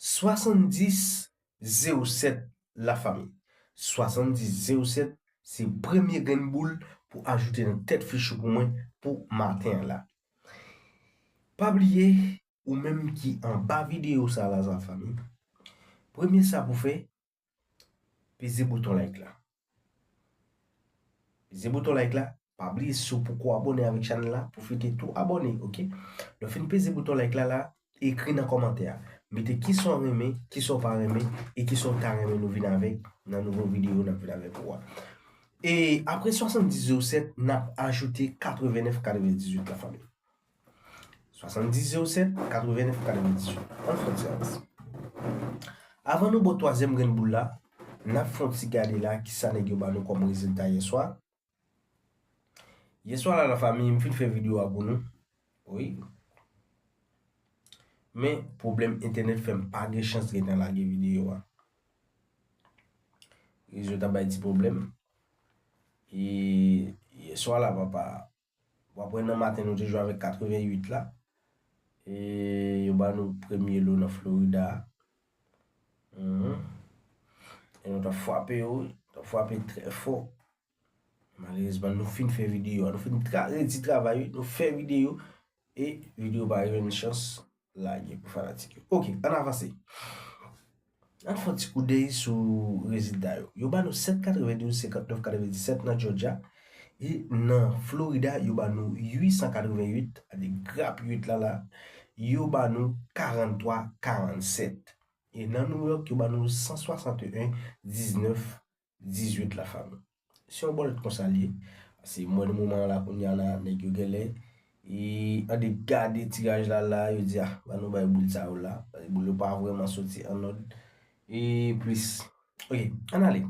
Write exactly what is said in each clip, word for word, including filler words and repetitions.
Swasanndis zewo sèt, lafanmi. Swasanndis zewo sèt, se premye grenn boul pou ajoute nan tèt fich ou pou mwen pou maten an la. Pa bliye, ou menm ki anba videyo sa la, lafanmi, premye sa pou fè, peze bouton like la. Peze bouton like la. Pa bliye, si w poko abòne avèk chanèl la, pwofite tou abòne, oke? Lè w fin peze bouton like la, la, ekri nan kòmantè a. Mete kisa w renmen, kisa w pa renmen, e kisa w ta renmen nou vin avèk nan nouvo videyo n ap vin avèk ou a. E apre swasanndis zewo sèt, n ap ajoute katrevennèf katrevendizuit, lafanmi. Swasanndis zewo sèt, katrevennèf katrevendizuit. Ann fè ti avanse. Avan nou bò twazyèm grenn boul la, n ap fè yon ti gade la kisa nèg yo ba nou kòm rezilta yèswa. Yèswa la, lafanmi, m fin fè videyo a pou nou. Wi. Men, pwoblèm entènèt fè m pa gen chans gentan lage videyo a. Rezo t ap bay ti pwoblèm. E yèswa la, papa, w ap wè nan maten nou te jwe avèk katreventuit la. E yo ba nou premye lo nan Florida. Mhm. E nou t ap frape yo, t ap frape trè fò. Malerezman, nou fin fè videyo a, nou fin tra, redi travay, wi, nou fè videyo, e videyo pa jwenn chans lage pou fanatik yo. Oke, ann avanse. Ann fè yon ti koudèy sou rezilta yo. Yo ba nou sèt katrevendouz senkantnèf katrevendisèt nan Georgia, e nan Florida, yo ba nou uit san katrevenuit, ade grap uit la la, yo ba nou karanntwa karannsèt. E nan New York, yo ba nou san swasanteyen diznèf dizuit, lafanmi. Se yon bòlèt konsa l ye. Se mwen, nan moman an la, kounye a la, nèg yo genlè, e, ande gade tiraj la la, yo di, a, ba nou bay boul sa yo la. Paske boul yo pa vrèman soti an òd. E plis. Oke, ann ale.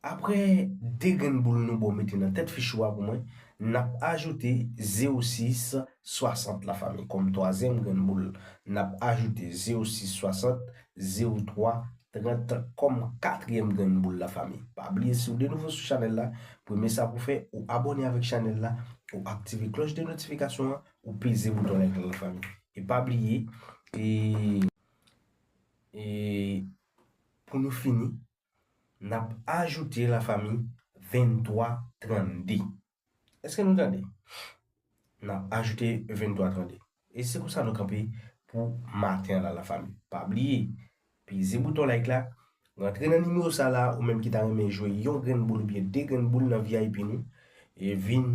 Apre de grenn boul nou bò mete nan tèt fich ou a pou mwen, n ap ajoute zewo sis swasant, lafanmi, kòm twazyèm grenn boul. N ap ajoute zewo sis swasant, zewo twa trant kòm katriyèm grenn boul, lafanmi. Pa bliye, si w de nouvo sou chanèl la, premye sa pou fè, ou abòne avèk chanèl la, ou aktive klòch de notifikasyon an, ou peze bouton like la, lafanmi. E pa bliye, e, e pou nou fini, n ap ajoute, lafanmi, venntwa trannde. Èske nou tande? N ap ajoute venntwa trannde. E se konsa nou kanpe pou maten an la, lafanmi. Pa bliye, peze bouton like la, rantre nan nimewo sa la, ou menm ki ta renmen jwe yon grenn boul oubyen de grenn boul nan V I P nou, e vin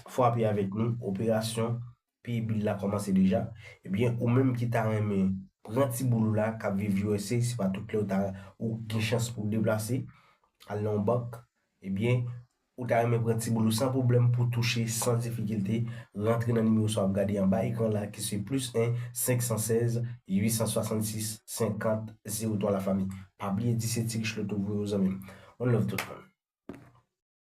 frape avèk nou, operasyon peye bil la kòmanse deja. Ebyen, ou menm ki ta renmen pran ti boul ou la, k ap viv U S A, se pa tout lè ou ta, ou gen chans pou w deplase, al nan yon bank, ebyen, ou ta renmen pran ti boul ou san pwoblèm pou touche san difikilte, rantre nan nimewo sa w ap gade anba ekran la, ki se plis en senk san sèz uit san swasannsis senkant zewo twa, lafanmi. Pa bliye di se Ti Rich Loto voye w, zanmi m. One love tout moun.